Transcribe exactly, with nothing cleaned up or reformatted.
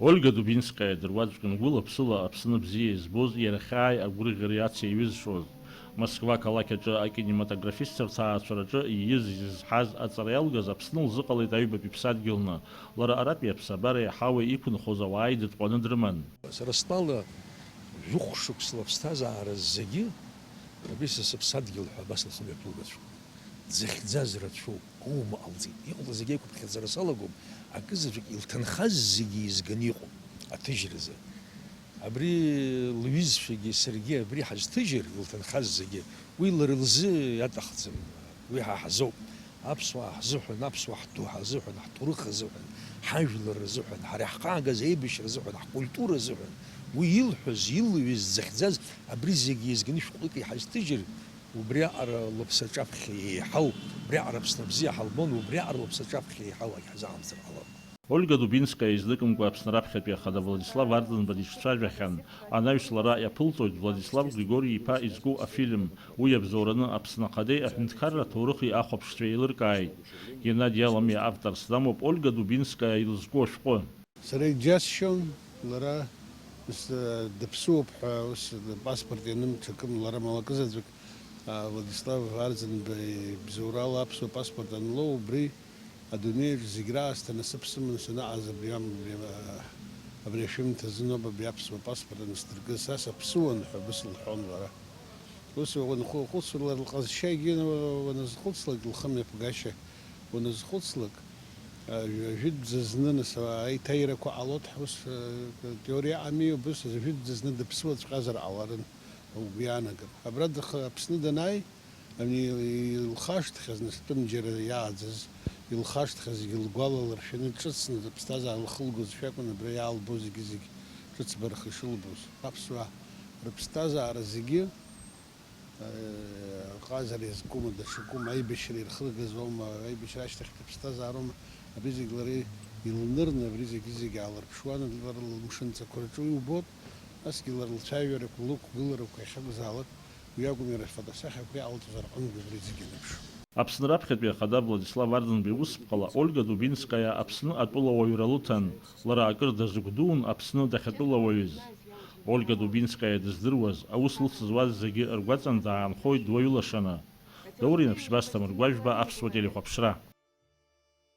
Ольга Дубинскаиа дыруаӡәк ангәыла-ԥсыла Аԥсны бзиа избоз, иара ахьааи агәырӷьареи ацеиҩызшоз, Москва ақалақь аҿы акинематографистцәа рҭаацәараҿы ииз изызҳаз аҵара иалгаз Аԥсны лзыҟалеит аҩбатәи ԥсадгьылны, лара аратәи аԥсабареи аҳауеи иқәынхоз ауаа идытҟәаны дрыман. Сара стәала, жәохә шықәсла аԥсҭазаара зегьы, абри са сыԥсадгьыл ҳәа абас лхы мҩаԥылгацәоуп. Дзыхьӡаз рацәоуп, аума ҟалҵеит. Иҟалаз зегьы еиқәыԥхьаӡара салагом, акызаҵәык илҭынхаз зегьы еизганы иҟоуп аҭыжьразы. Абри лҩызцәагьы саргьы абри ҳазҭыжьыр, илҭынхаз зегьы, уи лара лзы иаҭахӡам, уи ҳа ҳзоуп. Аԥсуаа ҳзыҳәан, аԥсуаа ҳду ҳазыҳәан, ҳҭоурых азыҳәан, ҳажәлар рзыҳәан, ҳара иаҳхаагаз аибашьра азыҳәан, ҳкультура азыҳәан, уи илҳәоз, илҩыз, дзыхьӡаз, абри зегьы еизганы шәҟәык иҳазҭыжьыр, убриаҟара лыԥсаҿаԥхьа еиҳау, убриаҟара Аԥсны абзиа ҳалбон, убриаҟара лыԥсаҿаԥхьа еиҳау агьҳзаҟамҵар ҟалап. Ольга Дубинскаиа изныкымкәа Аԥсны раԥхьатәи ахада Владислав Арӡынба дицәажәахьан. Анаҩс лара иаԥылҵоит Владислав Григори-иԥа изку афильм. Уи иабзоураны Аԥсны Ахадеи аҳәынҭқарра аҭоурыхи ахәаԥшцәа еилыркааит. Геннади Аламиа авторс дамоуп Ольга Дубинскаиа илызку ашәҟәы. Сара иџьасшьон, лара, ус, дыԥсуоуп ҳәа, ус, паспорт ианым ҽакым, лара малакызаҵәык, а, Владислав Арӡынба ибзоурала аԥсуа паспорт анлоу, убри адунеиаҿ зегь раасҭа насыԥ сыманы санаҟаз абри ам-, абри, а, абри ашәымҭ азыноуп абри аԥсуа паспорт анысдыркыз, са саԥсуан ҳәа убыс лҳәон лара. Ус уанхәыцуа, лара лҟазшьагьы уаназхәыцлак, лхымҩаԥгашьа уаназхәыцлак, а, жәытәӡа зны, нас, аиҭаирақәа ҟалоит ҳәа ус, а, теориа ыҟами, убыс жәытәӡа зны дыԥсуаҵәҟьазар ҟаларын, угәы иаанагап. Абра дых-, Аԥсны данааи, ани илхашҭхьаз, нас, тәым џьара иааӡаз, илхашҭхьаз зегьы лгәалалыршәаны, ҿыцны аԥсҭазаара лхылгозшәа акәын абра иаалбо зегьы-зегь ҿыцбарах ишылбоз. Аԥсуаа рыԥсҭазаара зегьы, э, ҟазара иазкума, даҽакума, аибашьра ирхыргаз аума, аибашьра ашьҭахьтә аԥсҭазаароума, абри зегь лара илнырны, абри зегьы-зегь аалырԥшуан, лара лымшынҵақәа рҿы уи убот, насгьы лара лцәажәарақәа, лықәгыларақәа иахьакәзаалак, уи акәым иара фотосахьақәа иаалҵозар ҟәынгьы убри зегь аныԥшуа. Аԥсны раԥхьатәи ахада Владислав Арӡынба иусԥҟала Ольга Дубинскаиа Аԥсны атәылауаҩра лыҭан, лара акыр дазыгәдуун Аԥсны дахьатәылауаҩыз. Ольга Дубинскаиа дыздыруаз, аус лыцызуаз зегьы ргәаҵан даанхоит дуаҩылашаны. Даур Инаԥшьба, Асҭамыр Гәажәба, Аԥсуа телехәаԥшра.